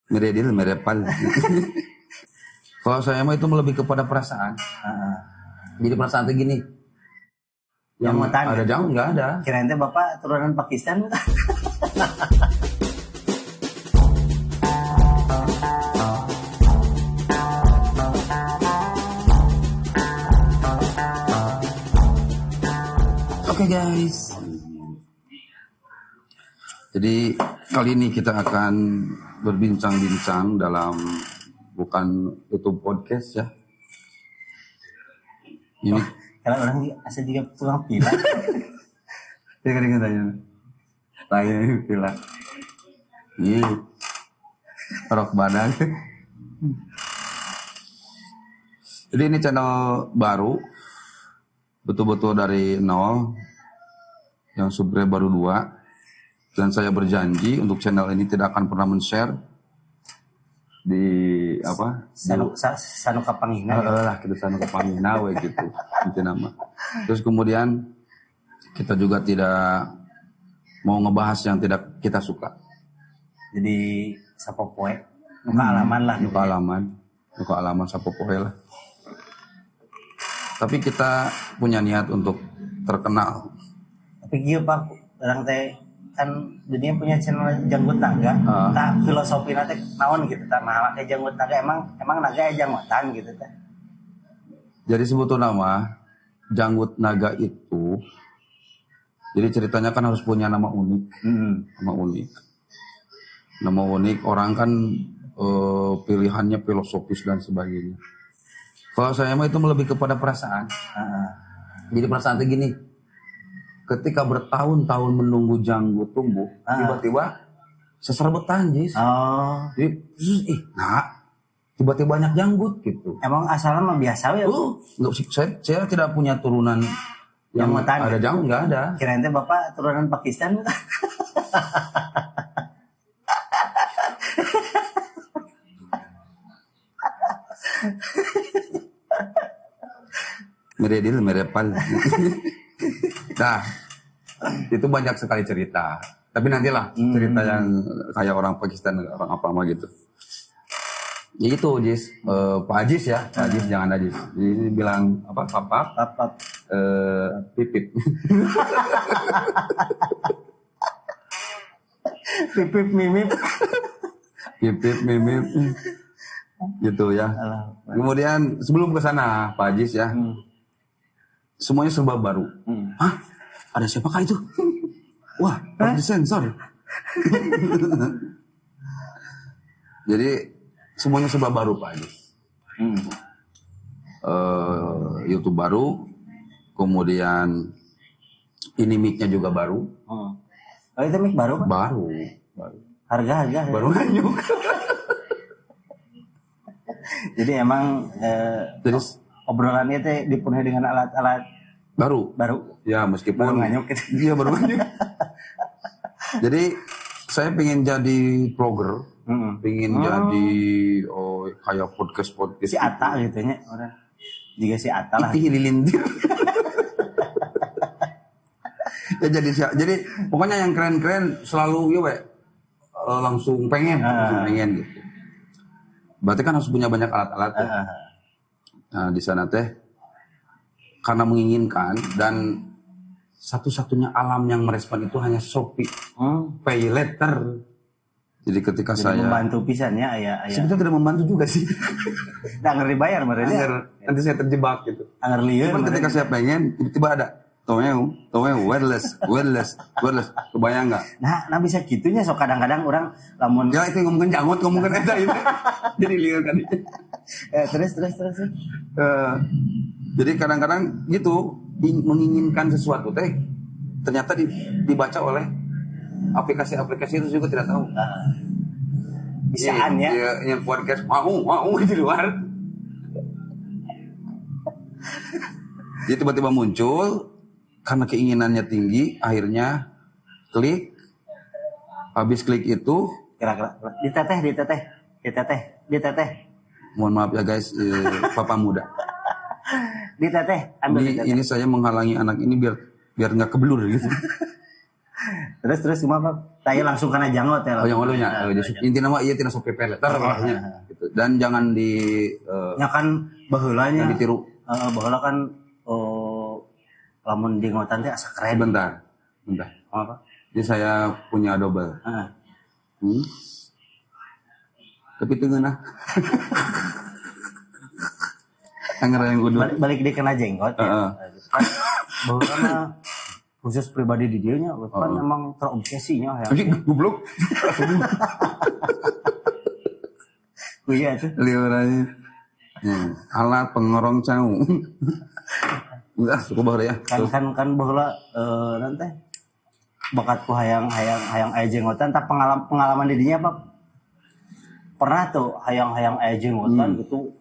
Meredil, merepal. Kalau saya mah itu lebih kepada perasaan. Jadi perasaan itu gini. Yang ada jauh nggak ada. Kirain teh bapak turunan Pakistan. Oke guys. Jadi kali ini kita akan berbincang-bincang dalam bukan YouTube podcast ya. Ini kalau orang asal juga tukang pila. Dia kadang tanya. Lain pila. Ini rok badan. Jadi ini channel baru. Betul-betul dari nol. Yang subscribe baru 2. Dan saya berjanji untuk channel ini tidak akan pernah men-share di apa? Sanu kapangina. Lah kita sanu kapangina we gitu. Itu nama. Terus kemudian kita juga tidak mau ngebahas yang tidak kita suka. Jadi sapopoe, muka alaman lah. Muka alaman, muka alaman sapopoe lah. Tapi kita punya niat untuk terkenal. Tapi gitu Pak, orang teh kan dunia punya channel janggut naga. Tak filosofi nanti naon gitu, tak nah kayak janggut naga emang naga ya janggutan gitu teh. Jadi sebetulnya nama janggut naga itu, jadi ceritanya kan harus punya nama unik, nama unik, nama unik. Orang kan pilihannya filosofis dan sebagainya. Kalau saya mah itu lebih kepada perasaan. Jadi perasaan itu gini. Ketika bertahun-tahun menunggu janggut tumbuh, tiba-tiba seserbetan, Jis. Oh. Jadi, nah, tiba-tiba banyak janggut gitu. Emang asalnya mah biasa ya? Enggak, saya tidak punya turunan yang janggutan, ada janggut, enggak ada. Kirain teh bapak turunan Pakistan. Meredil, merepal. Nah, itu banyak sekali cerita. Tapi nantilah cerita yang kayak orang Pakistan, orang apa mah gitu. Ya itu, Jis. Pak Ajis ya, Pak Ajis jangan Ajis. Jadi bilang apa? Papap, papap, pipip. Pipip mimip. Pipip mimip. Gitu ya. Kemudian sebelum ke sana, Pak Ajis ya. Semuanya serba baru. Hah? Ada siapakah itu? Wah, harus disensor. Jadi semuanya serba baru Pak Ajis. YouTube baru, kemudian ini mic-nya juga baru. Oh itu mic baru Pak? Baru. Harga. Baru nganyuk. Jadi emang jadi, obrolannya teh dipenuhi dengan alat-alat baru. Ya meskipun baru nganyuk gitu. Iya baru nganyuk. Jadi saya pengen jadi vlogger, pengen jadi kayak podcast si Atta gitu nya orang. Juga si Atta lah. Itih lilintir. Ya jadi pokoknya yang keren-keren selalu ya we, langsung pengen, langsung pengen gitu. Berarti kan harus punya banyak alat-alat ya. Nah, di sana teh karena menginginkan dan satu-satunya alam yang merespon itu hanya Shopee, Pay Later. Jadi ketika jadi saya membantu pisannya ayah. Sebetulnya tidak membantu juga sih. Nah, ngeri bayar mereka. Nanti saya terjebak gitu. Angger lieur. Cuman ketika saya pengen tiba-tiba ada Tomeu, wireless. Kebayang nggak? Nah bisa gitunya so kadang-kadang orang lamun. Ya itu ngomongin janggut, ngomongin eta itu. Jadi lieur tadi. Terus. Jadi kadang-kadang gitu menginginkan sesuatu teh ternyata dibaca oleh aplikasi-aplikasi itu juga tidak tahu. Bisaan ya. Yang podcast mau di luar. Jadi tiba-tiba muncul. Karena keinginannya tinggi, akhirnya klik. Habis klik itu, kira-kira diteteh. Mohon maaf ya guys, papa muda. Diteteh, ambil diteteh. Ini saya menghalangi anak ini biar nggak kebelur gitu. Terus terus cuma apa? Saya langsung kena janggot ya. Oh, yang nya. Intinya mah ieu tina Shopee Pay Later lah nya gitu. Dan jangan di nya kan baheula nya. Ditiru. Heeh, baheula kan lamun jenggotan teh asa keren. Bentar. Bentar. Apa? Jadi saya punya double. Heeh. Tapi teu ngeunah. Anger yang kudu. Balik di kena jenggot ya. Kan baheula mah khusus pribadi di dieu nya kan emang terobsesinya ya. Anjing goblok. Iya tuh. Lieur aja. Alat pengorong cau. Udah cukup baheula ya. Kan baheula nanti bakatku hayang aya jenggotan tak pengalaman di dinya apa? Pernah tuh hayang aya jenggotan gitu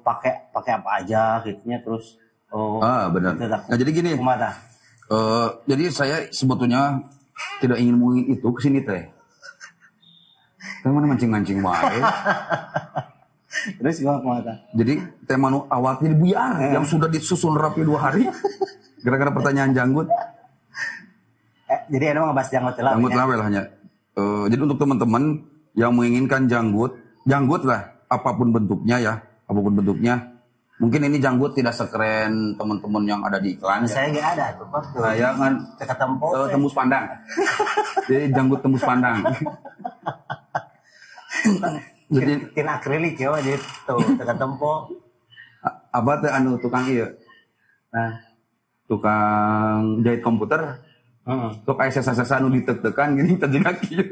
pakai apa aja gitunya terus benar. Gitu, nah jadi gini. Kumaha? Jadi saya sebetulnya tidak ingin mengingin itu ke sini teh. Tapi mana mancing-mancing wae. Terus gimana? Jadi tema nu awalnya buyar yang sudah disusun rapi 2 hari gara-gara pertanyaan janggut. Jadi ada ngebahas janggut lah. Janggut lah hanya. Jadi untuk teman-teman yang menginginkan janggut, janggut lah apapun bentuknya ya, apapun bentuknya. Mungkin ini janggut tidak sekeren teman-teman yang ada di iklan. Saya nggak ada tuh, Pak. Saya kan tembus pandang. Jadi janggut tembus pandang. Jadi tin akrilik ya, jadi tuh teka tempo. Apa teh anu tukang ieu? Nah, tukang jahit komputer. Heeh. Sok aya sesa-sesa nu ditek-tekan gini teh jeung kieu.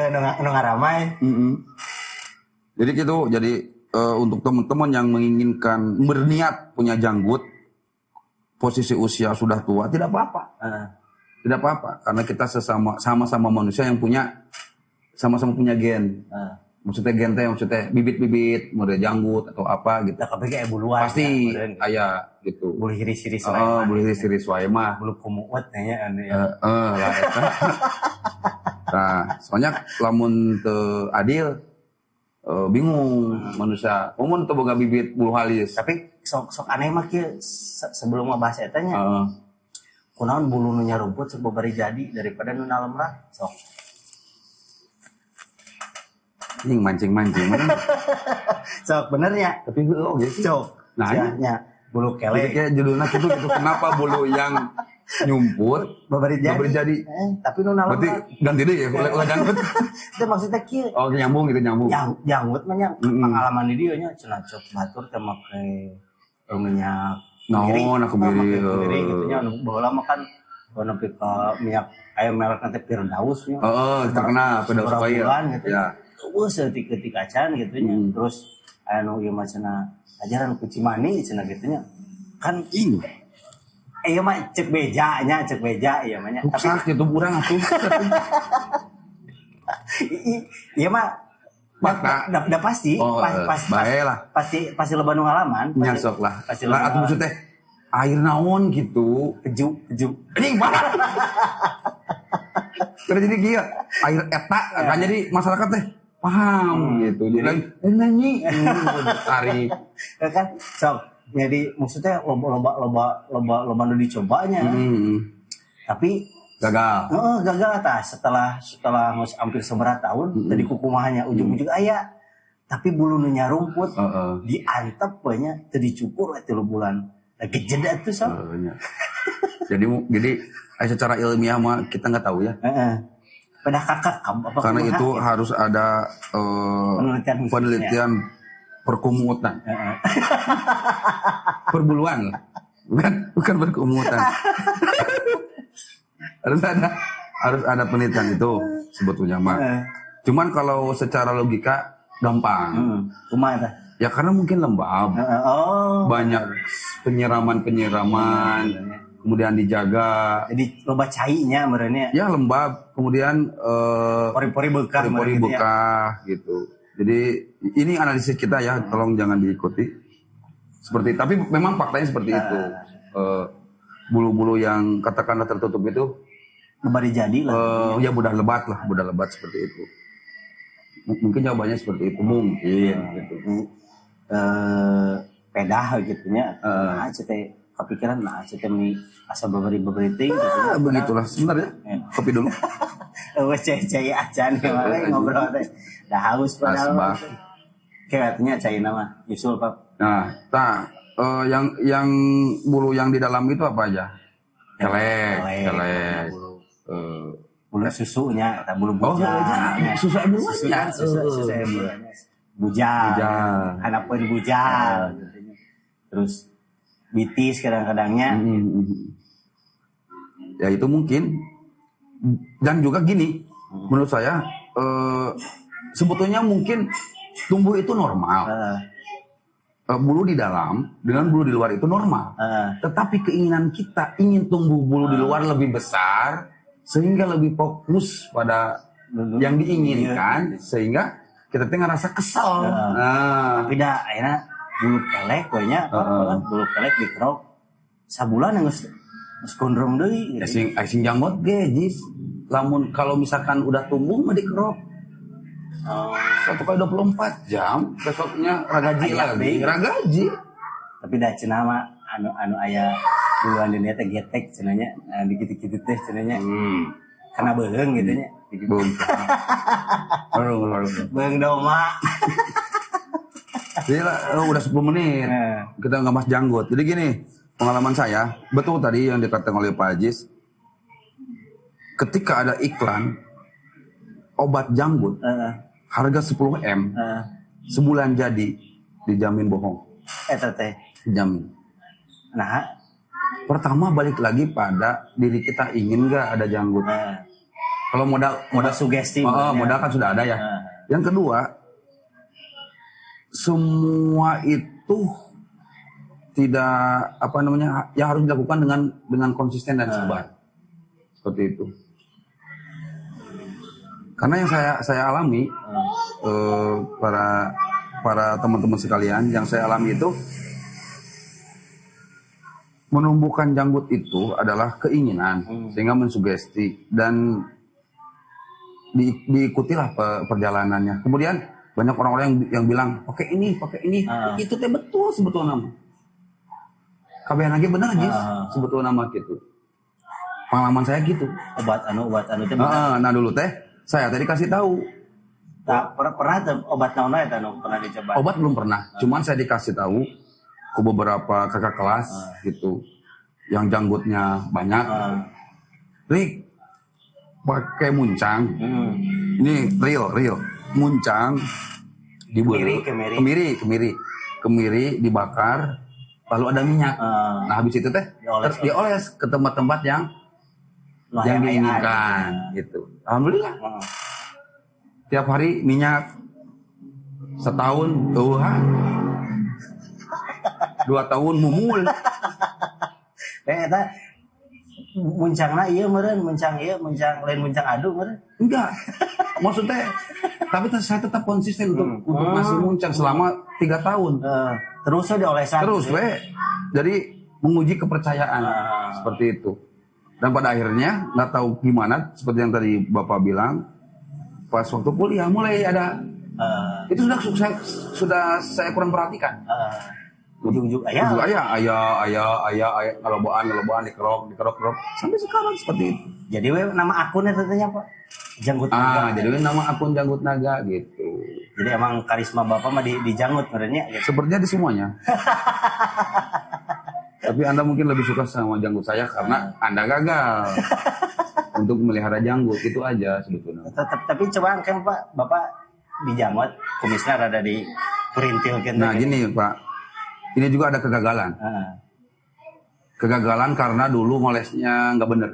Nu ngaramai. Heeh. Jadi gitu, jadi untuk teman-teman yang menginginkan berniat punya janggut, posisi usia sudah tua tidak apa-apa. Tidak apa-apa karena kita sama-sama manusia yang punya sama-sama punya gen. Maksudnya gen teh maksudnya bibit-bibit model janggut atau apa gitu. Nah, tapi kayak buluan pasti ya, aya gitu. Bulu hiris-hiris wae mah. Bulu hiris-hiris wae mah. Bulu kumuut nya anu ya. Lah eta. Nah, soalnya lamun teu adil bingung manusia. Mun teu boga bibit bulu halis. Tapi sok aneh mah kieu sebelum ngebahas eta nya. Kunaon bulu nu nyarumput sok babari jadi daripada nu nalemrah sok. Ini mancing-mancing. Sok benernya. Tapi oke sih. Sok. Nah, nya bulu kelek. Jadi kayak judulnya gitu kenapa bulu yang nyumput babari jadi. Tapi nu nalemrah. Berarti ganti deh ya ulah janggut. Itu maksudnya kieu. Oh, nyambung gitu nyambung. Janggut mah nya pengalaman di dieu nya cenah cok batur teh make minyak naon aku biri. Kemiri gitu nya nu baheula mah kan nepi ka minyak aya merek teh Firdaus nya. Heeh, terkenal Firdaus Oil. Gitu. Ya. Eueuh saeutik-eutik acan gitu nya. Terus aya nu ieu mah cenah ajaran ku Cimani cenah gitu nya. Kan ieu mah cek beja nya, cek beja ieu mah nya. Tapi gitu urang atuh. Ieu mah fakta. Da pasti, bae lah. Pasti loba nu ngalaman. Nya sok lah. Pasti lah atuh maksud teh air naon gitu. Keju. Anjing parah. Terus jadi kieu, air eta kan jadi masyarakat teh paham gitu. Jadi nyanyi tarik. Ya kan sok jadi maksudnya loba nu dicobanya. Tapi gagal. Gagal tah setelah hampir seberapa tahun tadi kukumahanya ujung-ujung aya. Tapi bulu nu nyarumput diantep we nya teu dicukur we 3 bulan. Lagi jeda tuh sok. Jadi secara ilmiah mah kita nggak tahu ya. Pada kakak apa karena itu harus ada penelitian perkumutan. Perbuluan lah. Bukan perkumutan. Harus ada penelitian itu sebetulnya mah. Cuman kalau secara logika gampang. Kumaha tah? Ya karena mungkin lembab. Banyak penyiraman-penyiraman. Kemudian dijaga. Jadi loba cainya merenya. Ya lembab, kemudian pori-pori bekah, pori-pori bekah gitu. Jadi ini analisis kita ya, tolong jangan diikuti. Seperti, tapi memang faktanya seperti itu. Bulu-bulu yang katakanlah tertutup itu babari jadi lah. Ya mudah lebat lah, mudah lebat seperti itu. Mungkin jawabannya seperti itu, mungkin gitu. Pedah gitu nya. Nah, cete Kepikiran nah saya meni asa babari-babari ting gitu. Ah, begitulah sebentar ya. Kopi dulu. Wes cai-cai acan kemarin ngobrol teh. Dah haus padahal. Kayaknya cai nama nyusul Pak. Nah, yang bulu yang di dalam itu apa aja? Kelek, kelek. Bulu susunya, atau bulu bujang. Oh, susu bulunya. Susu bulunya. Bujang. Hanapeun bujang. Terus bitis kadang-kadangnya. Ya itu mungkin. Dan juga gini, menurut saya sebetulnya mungkin tumbuh itu normal. Bulu di dalam dengan bulu di luar itu normal. Tetapi keinginan kita ingin tumbuh bulu di luar lebih besar sehingga lebih fokus pada yang diinginkan, sehingga kita tuh ngerasa kesal. Tapi dah akhirnya bulu kelek kayaknya, bulu kelek dikerok sabulan yang geus gondrong deui. Gitu. Asing janggot ge, Jis. Lamun kalau misalkan udah tumbuh mah dikerok. 1 kali 24 jam, besoknya ragaji lagi. Ragaji. Tapi dah cenah mah anu aya buluan di teh getek cenahnya, dikitu-kitu teh cenahnya. Karena beuheung gitu nya. Beuheung. Beuheung doma. Jadi lah, udah 10 menit. Kita nggak bahas janggut. Jadi gini, pengalaman saya, betul tadi yang dikatakan oleh Pak Ajis. Ketika ada iklan obat janggut, harga 10 M, sebulan jadi, dijamin bohong. Teh. Dijamin. Nah, pertama balik lagi pada diri kita, ingin nggak ada janggut. Kalau modal sugesti, modal kan sudah ada ya. Yang kedua, semua itu tidak apa namanya, yang harus dilakukan dengan konsisten dan sabar. Seperti itu. Karena yang saya alami, para teman-teman sekalian, yang saya alami itu menumbuhkan janggut itu adalah keinginan, sehingga mensugesti dan diikutilah perjalanannya. Kemudian banyak orang-orang yang bilang pakai ini, itu teh betul sebetulnya nama. Kabehan lagi bener Jis, sebetulnya nama gitu. Pengalaman saya gitu. Obat anu teh. Nah dulu teh saya tadi kasih tahu. Tak pernah obat naon eta nu pernah dicoba? Obat belum pernah. Cuman saya dikasih tahu ke beberapa kakak kelas gitu yang janggutnya banyak. Rik pakai muncang. Ini real. Muncang dibeli kemiri dibakar lalu ada minyak. Nah habis itu teh terus dioles ke tempat-tempat yang diinginkan gitu. Alhamdulillah. Tiap hari minyak setahun tuhan. 2 tahun mumul. Eta muncangna ieu meureun, muncang ieu, muncang lain muncang adu meureun. Enggak. Maksudnya tapi saya tetap konsisten untuk masih muncang selama 3 tahun. Terus we diolesan. Terus we. Jadi menguji kepercayaan seperti itu. Dan pada akhirnya nggak tahu gimana, seperti yang tadi Bapak bilang, pas waktu kuliah mulai ada itu sudah saya kurang perhatikan. Ujung-ujung ayah, ngelobaan, dikerok, sampai sekarang seperti itu. Jadi we nama akunnya tentunya Pak Janggut Naga. Jadi we nama akun Janggut Naga gitu. Jadi emang karisma Bapak mah di janggut merenya gitu. Sepertinya di semuanya. Tapi Anda mungkin lebih suka sama janggut saya karena Anda gagal untuk melihara janggut, itu aja sebetulnya. Tapi coba kan Pak, Bapak di janggut kumisnya rada di perintil. Nah gini Pak, ini juga ada kegagalan. Kegagalan karena dulu ngolesnya nggak bener.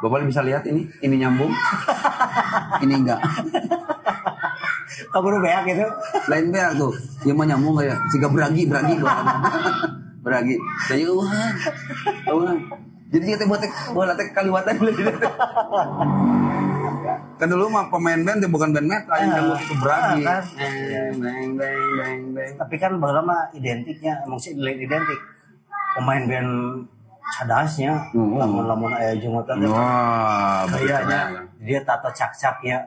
Bapak bisa lihat ini nyambung, ini enggak. Kabur beak gitu. Lain beak tuh, yang mau nyambung kayak siga beragi. Beragi. Saya uang. Jadi kita buat teh kaliwatan. Kan dulu mah pemain band bukan band metal yang janggut itu beragi. Kan. Beng, beng, beng, beng. Tapi kan baheula mah identiknya, maksudnya identik. Pemain band cadasnya, lamun-lamun aya jenggotan. Wah, kayaknya dia tata cak-caknya.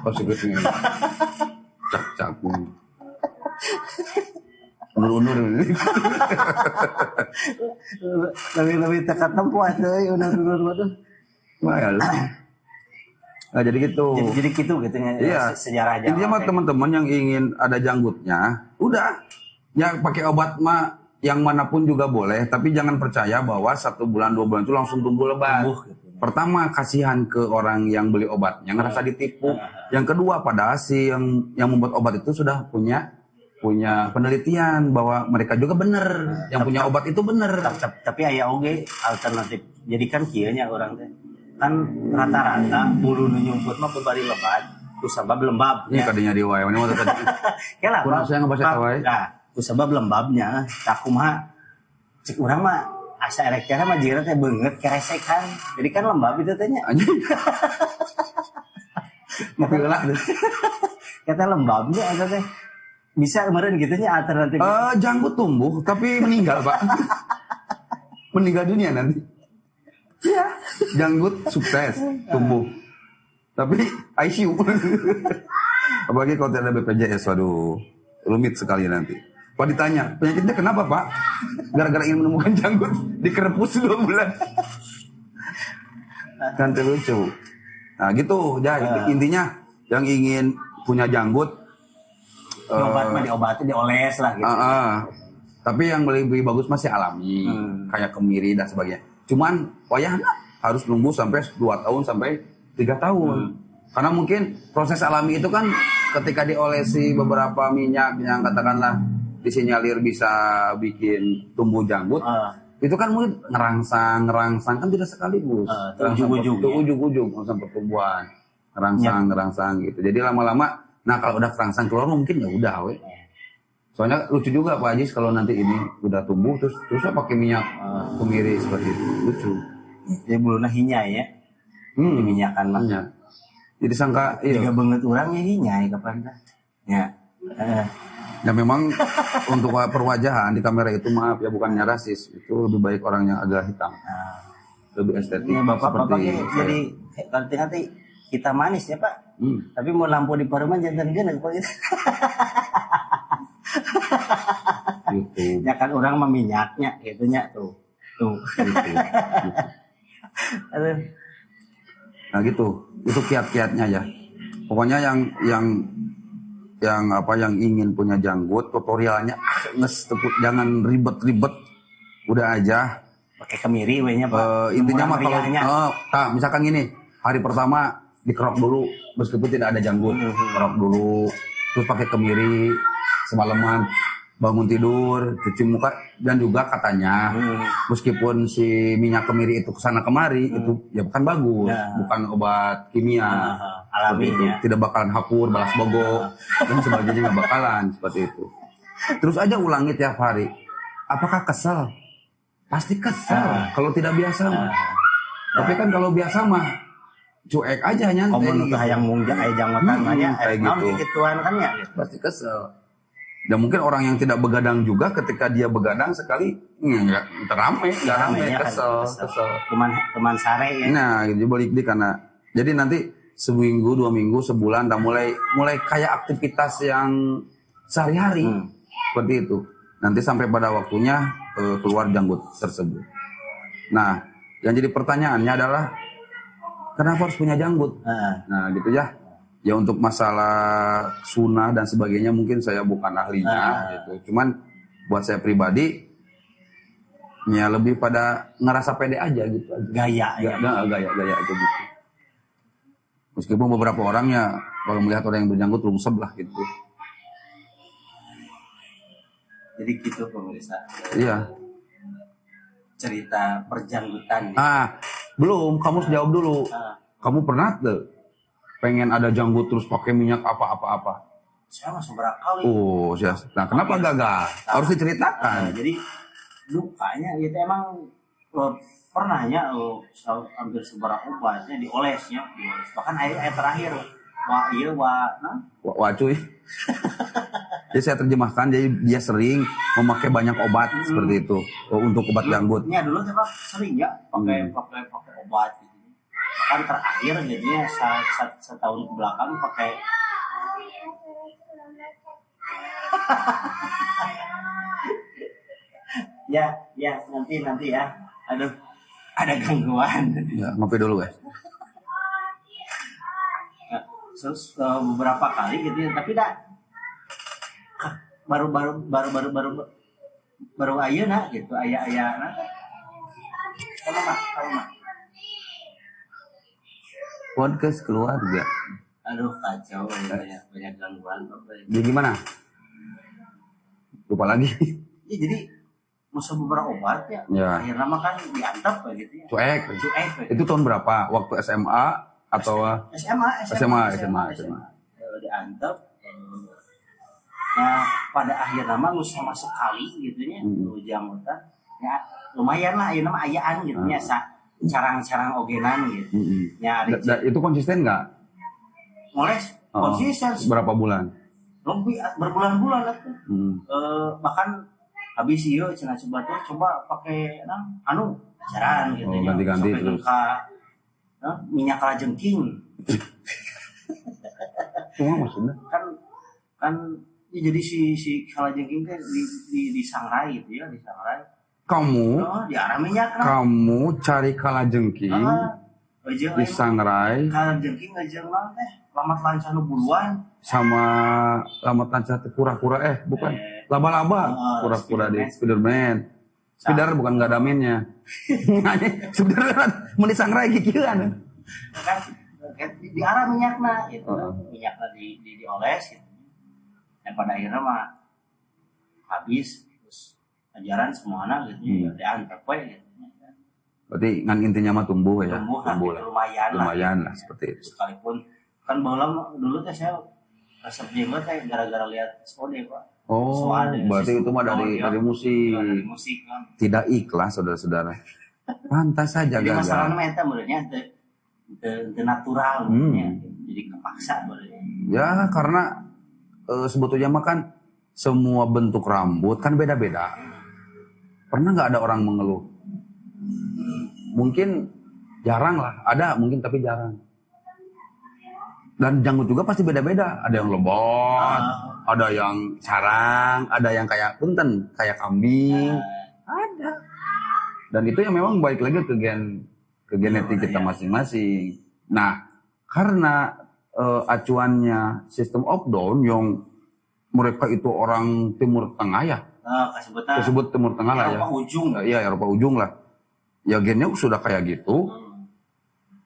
Oh, sebetulnya. Cak-cak. Dulu Undur-undur. Lebih tekat tempuh atuh undur-undur mah tuh. Wah, nah, jadi gitu. Jadi gitu gitu ya. Iya. Sejarah aja. Intinya mah teman-teman yang ingin ada janggutnya, udah. Ya pakai obat mah yang manapun juga boleh, tapi jangan percaya bahwa 1 bulan 2 bulan itu langsung tumbuh lebat. Tumbuh, gitu. Pertama, kasihan ke orang yang beli obatnya, ngerasa ditipu. Yang kedua, padahal si yang membuat obat itu sudah punya penelitian bahwa mereka juga benar, yang punya obat itu benar. Tapi aya oge alternatif. Jadi kan kieu nya orang teh. Kan rata-rata bulu nu nyumput mah bari lebat, kusabab lembab. Ini kadinya di wae, ini mah tadi. Kela, kurang saya ngebahas eta wae. Nah, kusabab lembabnya, tah kumaha cek urang mah asa erek teh mah jiran teh beungeut keresekan. Jadi kan lembab itu teh nya. Anjing. Ngopi heula. Kata lembabnya eta teh. Bisa kemarin gitu nya alternatif. Janggut tumbuh tapi meninggal, Pak. Meninggal dunia nanti. Iya, janggut sukses tumbuh. Tapi ICU. Apalagi kalau tidak ada BPJS, waduh, rumit sekali nanti. Pak ditanya, penyakitnya kenapa, Pak? Gara-gara ingin menemukan janggut dikerepus 2 bulan. Kan lucu. Nah, gitu, ya intinya yang ingin punya janggut obat mah diobati, dioles lah gitu. Tapi yang lebih bagus masih alami, kayak kemiri dan sebagainya. Cuman wayahna harus nunggu sampai 2 tahun sampai 3 tahun. Karena mungkin proses alami itu kan ketika diolesi beberapa minyak yang katakanlah disinyalir bisa bikin tumbuh janggut, itu kan mungkin ngerangsang kan tidak sekaligus. Ujung-ujung ngerangsang pertumbuhan, ngerangsang gitu. Jadi lama-lama, nah kalau udah kerangsang keluar mungkin ya udah we. Soalnya lucu juga Pak Ajis kalau nanti ini udah tumbuh terus pakai minyak kemiri seperti itu. Lucu. Jadi buluna hinyai ya. Diminyakan mah. Ya. Jadi sangka iya. Juga banget orangnya hinyai kapan dah. Ya. Ya memang untuk perwajahan di kamera itu maaf ya bukannya rasis, itu lebih baik orang yang agak hitam. Lebih estetik. Ya, bapak-bapak jadi nanti kita manis ya Pak. Tapi mau lampu di paruman jantan geuneuh Pak gitu. Gitu. Ya kan orang meminyaknya gitu nya tuh. Tuh. Gitu. Nah gitu, itu kiat-kiatnya ya. Pokoknya yang ingin punya janggut, tutorialnya jangan ribet-ribet, udah aja. Pakai kemiri we nya Pak. Intinya mah kalau misalkan gini, hari pertama dikerok dulu meskipun tidak ada janggut, kerok dulu, terus pakai kemiri semalaman, bangun tidur, cuci muka, dan juga katanya meskipun si minyak kemiri itu kesana kemari itu ya bukan bagus, bukan obat kimia, alami ya. Tidak bakalan hapur, balas bogo dan sebagainya, nggak bakalan seperti itu. Terus aja ulangi tiap hari. Apakah kesel? Pasti kesel. Kalau tidak biasa mah. Tapi kan kalau biasa mah cuek aja nyantai. Komun gitu. Hayang mung aya janggotan mah nya, kayak gitu. Gituan kan ya. Pasti kesel. Dan mungkin orang yang tidak begadang juga ketika dia begadang sekali nggak rame, kesel, kan, kesel. Teman sare ya. Nah, gitu balik di karena jadi nanti seminggu, 2 minggu, sebulan dah mulai kayak aktivitas yang sehari-hari seperti itu. Nanti sampai pada waktunya keluar janggut tersebut. Nah, yang jadi pertanyaannya adalah kenapa harus punya janggut? Nah, gitu ya. Ya untuk masalah sunnah dan sebagainya mungkin saya bukan ahlinya gitu. Cuman buat saya pribadi ya lebih pada ngerasa pede aja gitu. Gaya ya. Gaya aja gitu. Meskipun beberapa orang ya kalau melihat orang yang berjanggut rungsep lah gitu. Jadi gitu pemirsa. Iya. Cerita perjanggutan. Belum, kamu harus jawab dulu. Kamu pernah tuh pengen ada janggut terus pakai minyak apa-apa-apa? Saya mah seberapa kali. Oh, siap. Nah, kenapa gagal? Harus diceritakan. Jadi lukanya itu emang pernahnya hampir seberapa obatnya diolesnya, dioles. Bahkan air terakhir wah iya wah nah. Wah cuy. Jadi saya terjemahkan, jadi dia sering memakai banyak obat seperti itu untuk obat janggut. Ya dulu tuh Pak sering ya pakai obat gitu. Bahkan terakhir jadinya setahun ke belakang pakai Ya, ya, nanti nanti ya. Aduh, ada gangguan. Ya, ngopi dulu guys. Nah, terus beberapa kali gitu ya, tapi dah baru baru baru baru baru baru ayeuna gitu, aya-aya. Kamu mah, kamu mah. Podcast keluarga. Aduh, kacau, banyak banyak gangguan. Jadi gimana? Lupa lagi. Ya, jadi masa beberapa obat ya, ya. Akhirnya mah kan diantep gitu ya. Cuek. Cuek. Itu tahun berapa? Waktu SMA atau SMA? SMA, SMA, SMA. Diantep. Nah, pada akhirnya mah nu sama sekali gitu nya, janggotan. Ya lumayan lah ayeuna mah ayaan gitu nya, carang-carang ogenan gitu. Ya, itu konsisten nggak? Moles, konsisten. Berapa bulan? Lebih berbulan-bulan atuh. Bahkan habis ieu cenah coba tuh coba pakai nah, anu ajaran gitu ya. Ganti-ganti terus. Ka, nah, minyak kalajengking. Cuma maksudnya kan kan ya jadi si kalajengking teh di disangrai gitu ya, disangrai. Kamu diarah minyak nah. Kamu cari kalajengking. Disangrai. Kalajengking aja mah teh lamat lancar nu buluan sama lamat lancar kura-kura bukan. Laba-laba, kura-kura di Spiderman. Spider bukan nggak ada mainnya. Spider mau disangrai kikian. Kan di arah minyakna gitu. Minyakna di dioles gitu. Dan pada akhirnya mah habis terus ajaran semua anak gitu ya diantep we gitu. Berarti ngan intinya mah tumbuh ya. Tumbuh lah, lumayan, lumayan lah seperti itu. Sekalipun kan bola dulu teh saya resep jenggot teh gara-gara lihat SOD, Pak. Oh, soal, berarti itu mah dari dari musik. Dari musik kan. Tidak ikhlas saudara-saudara. Pantas saja gagal. Jadi masalahnya mah eta meureunnya teu natural ya. Jadi kepaksa boleh. Ya, karena sebetulnya mah kan semua bentuk rambut kan beda-beda. Pernah nggak ada orang mengeluh? Mungkin jarang lah, ada mungkin tapi jarang. Dan janggut juga pasti beda-beda. Ada yang lebat, ada yang sarang, ada yang kayak punten, kayak kambing. Ada. Dan itu yang memang balik lagi ke gen, ke genetik kita masing-masing. Nah, karena acuannya sistem up down yang mereka itu orang Timur Tengah ya. Disebut Timur Tengah lah ya. Eropa ujung. Iya, Eropa ujung lah. Ya gennya sudah kayak gitu.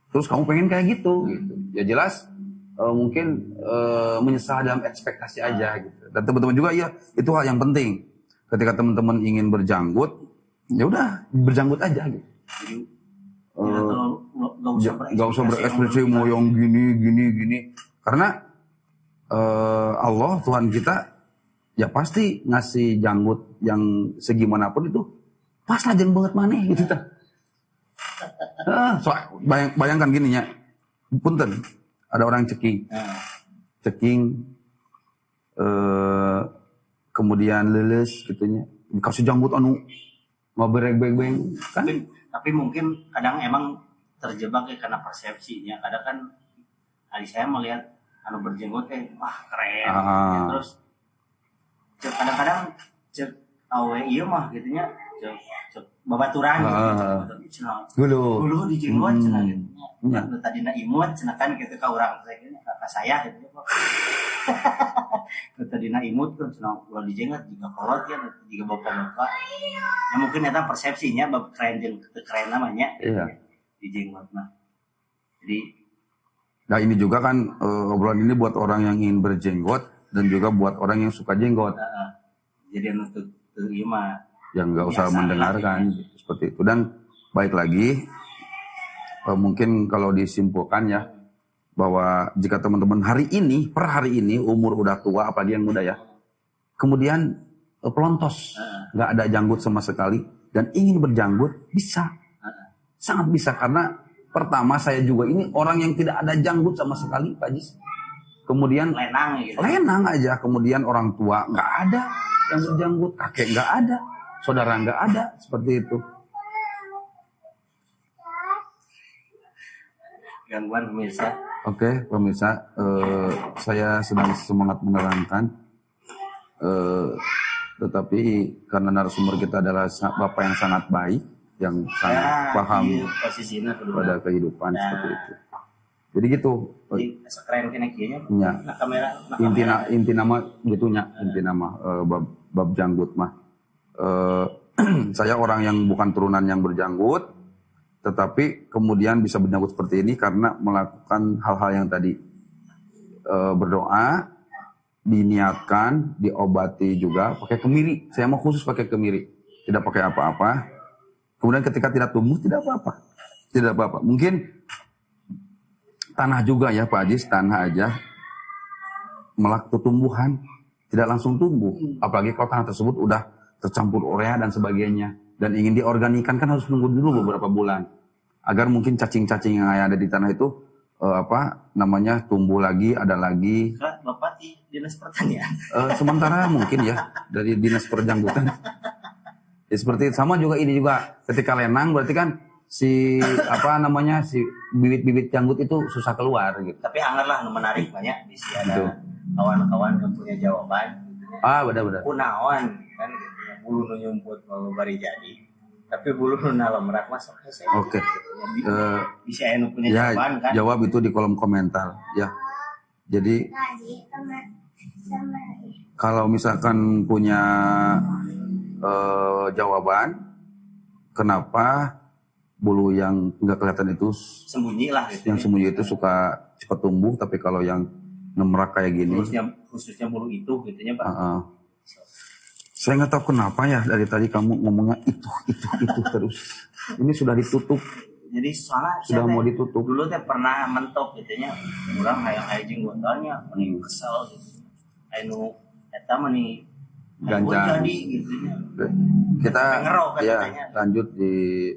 Terus kamu pengen kayak gitu gitu. Ya jelas mungkin menyesal dalam ekspektasi aja gitu. Dan teman-teman juga ya itu hal yang penting. Ketika teman-teman ingin berjanggut, ya udah berjanggut aja gitu. Jadi gak usah berekspresi mau yang gini gini gini. Karena Allah Tuhan kita ya pasti ngasih janggut yang segimanapun itu pas lah jeung banget maneh gitu tah. So, bayangkan gini ya. Punten. Ada orang ceking, ceking, kemudian leles gitunya, dikasih janggut anu ngabereng-beng-beng kan? Tapi mungkin kadang emang terjebak ya karena persepsinya. Kadang kan hari saya melihat anu berjenggot wah keren, ya, terus kadang-kadang cek awe ieu mah gitunya, cek babaturan gitu, gulu di jenggot cenah gitu. Ya. Tadina imut cenah kan gitu ka urang ka saya gitu. Tadina imut kan cenah ulah dijenggot jiga kolot ya jiga bapak-bapak. Ya mungkin eta persepsinya bab keren jeung teu keren namanya. Iya. Di jenggot mah. Jadi nah ini juga kan obrolan ini buat orang yang ingin berjenggot dan juga buat orang yang suka jenggot. Jadi anu teu ieu mah yang nggak usah mendengarkan ya. Seperti itu. Dan baik lagi mungkin kalau disimpulkan ya bahwa jika teman-teman hari ini per hari ini umur udah tua apalagi yang muda ya, kemudian pelontos nggak ada janggut sama sekali dan ingin berjanggut bisa, sangat bisa karena pertama saya juga ini orang yang tidak ada janggut sama sekali Pak Jis. Kemudian lenang gitu. Lenang aja, kemudian orang tua nggak ada yang berjanggut, kakek nggak ada, saudara nggak ada, seperti itu. Gangguan pemirsa. Oke, pemirsa, saya sedang semangat menerangkan. Tetapi karena narasumber kita adalah bapak yang sangat baik, yang sangat paham posisinya pada kehidupan seperti itu. Jadi gitu. Jadi sekeren kena kieu nya. Nah, kamera, inti nama gitunya, inti nama bab janggut mah. Saya orang yang bukan turunan yang berjanggut, tetapi kemudian bisa berjanggut seperti ini karena melakukan hal-hal yang tadi, berdoa, diniatkan, diobati juga pakai kemiri. Saya mau khusus pakai kemiri, tidak pakai apa-apa. Kemudian ketika tidak tumbuh tidak apa-apa, tidak apa-apa. Mungkin tanah juga ya Pak Ajis, tanah aja melak tumbuhan tidak langsung tumbuh. Apalagi kalau tanah tersebut udah tercampur urea dan sebagainya dan ingin diorganikan kan harus nunggu dulu beberapa bulan agar mungkin cacing-cacing yang ada di tanah itu tumbuh lagi, ada lagi. Bapak di Dinas Pertanian. Sementara mungkin ya dari Dinas Perjanggutan. Ya, seperti sama juga ini juga ketika lenang berarti kan si si bibit-bibit janggut itu susah keluar gitu. Tapi anggar lah menarik banyak di sini ada kawan-kawan yang punya jawaban. Gitu. Ah, benar-benar. Kunaon kan gitu. Bulu nu nyumput mau bari jadi. Tapi bulu nu nalomrak masuk ke saya. Oke. Bisa anu punya ya, jawaban kan? Jawab itu di kolom komentar ya. Jadi kalau misalkan punya jawaban kenapa bulu yang nggak kelihatan itu sembunyi lah gitu, yang sembunyi itu suka cepat tumbuh, tapi kalau yang nemrak kayak gini khususnya bulu itu gitu ya Pak. Saya nggak tahu kenapa ya dari tadi kamu ngomongnya itu terus. Ini sudah ditutup. Jadi soalnya sudah mau ditutup. Dulu teh pernah mentok gitu nya. Urang hayang aya jenggotannya, meni kesel gitu. Anu eta meni gancang. Jadi gitu nya. Kita ya lanjut di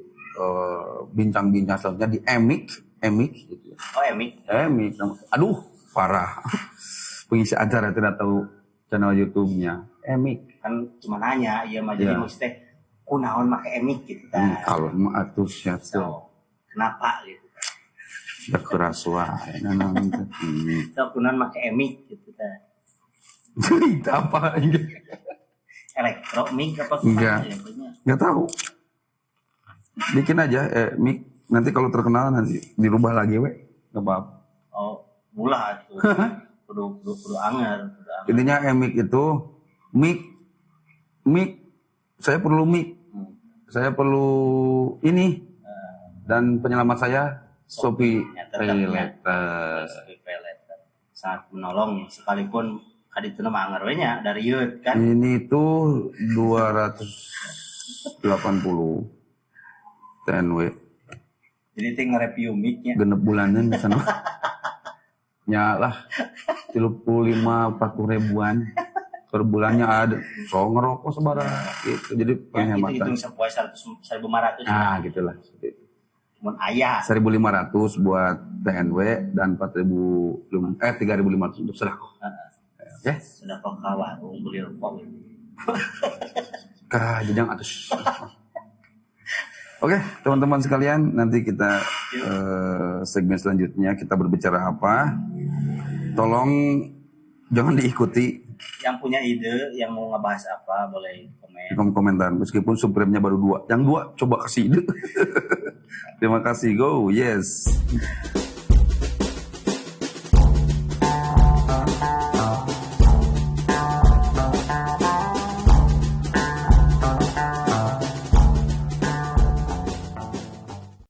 bincang-bincang selanjutnya di Emik gitu ya. Oh, Emik. Emik. Aduh, parah. Pengisi acara tidak tahu channel YouTube-nya. Emik. Kan cuma nanya, iya mah jadi maksudnya kunaon make Emik gitu kan. Kalau mah atuh sia tuh. Kenapa gitu kan. Da keras wae naon teh. So kunaon make Emik gitu kan. Itu apa ini? Elektro mic apa? Enggak. Enggak tahu. Bikin aja mic, nanti kalau terkenal nanti dirubah lagi we, enggak apa-apa. Oh, ulah tuh. Kudu anger, kudu anger. Intinya mic itu mic, saya perlu mic. Saya perlu ini. Dan penyelamat saya Shopee PayLater. Shopee PayLater. Sangat menolong sekalipun kaditu mah anger we nya dari yeut kan. Ini tuh 280 TNW. Jadi teh nge-review mic-nya. Genep bulanan di sana. Ya lah 35 40 ribuan per bulannya ada. So ngerokok sebara gitu. Jadi penghematan. Ya, itu hitung sepoe 1.500. Nah, gitulah seperti itu. Mun aya 1.500 buat TNW dan 3.500 untuk sedekah. Oke. Sedekah ka warung beli rokok. Ka jejang atus. Oke, teman-teman sekalian, nanti kita segmen selanjutnya kita berbicara apa. Tolong jangan diikuti. Yang punya ide, yang mau ngebahas apa, boleh komen. Di komentar, meskipun subscribe-nya baru 2. Yang 2 coba kasih ide. Terima kasih, go, yes.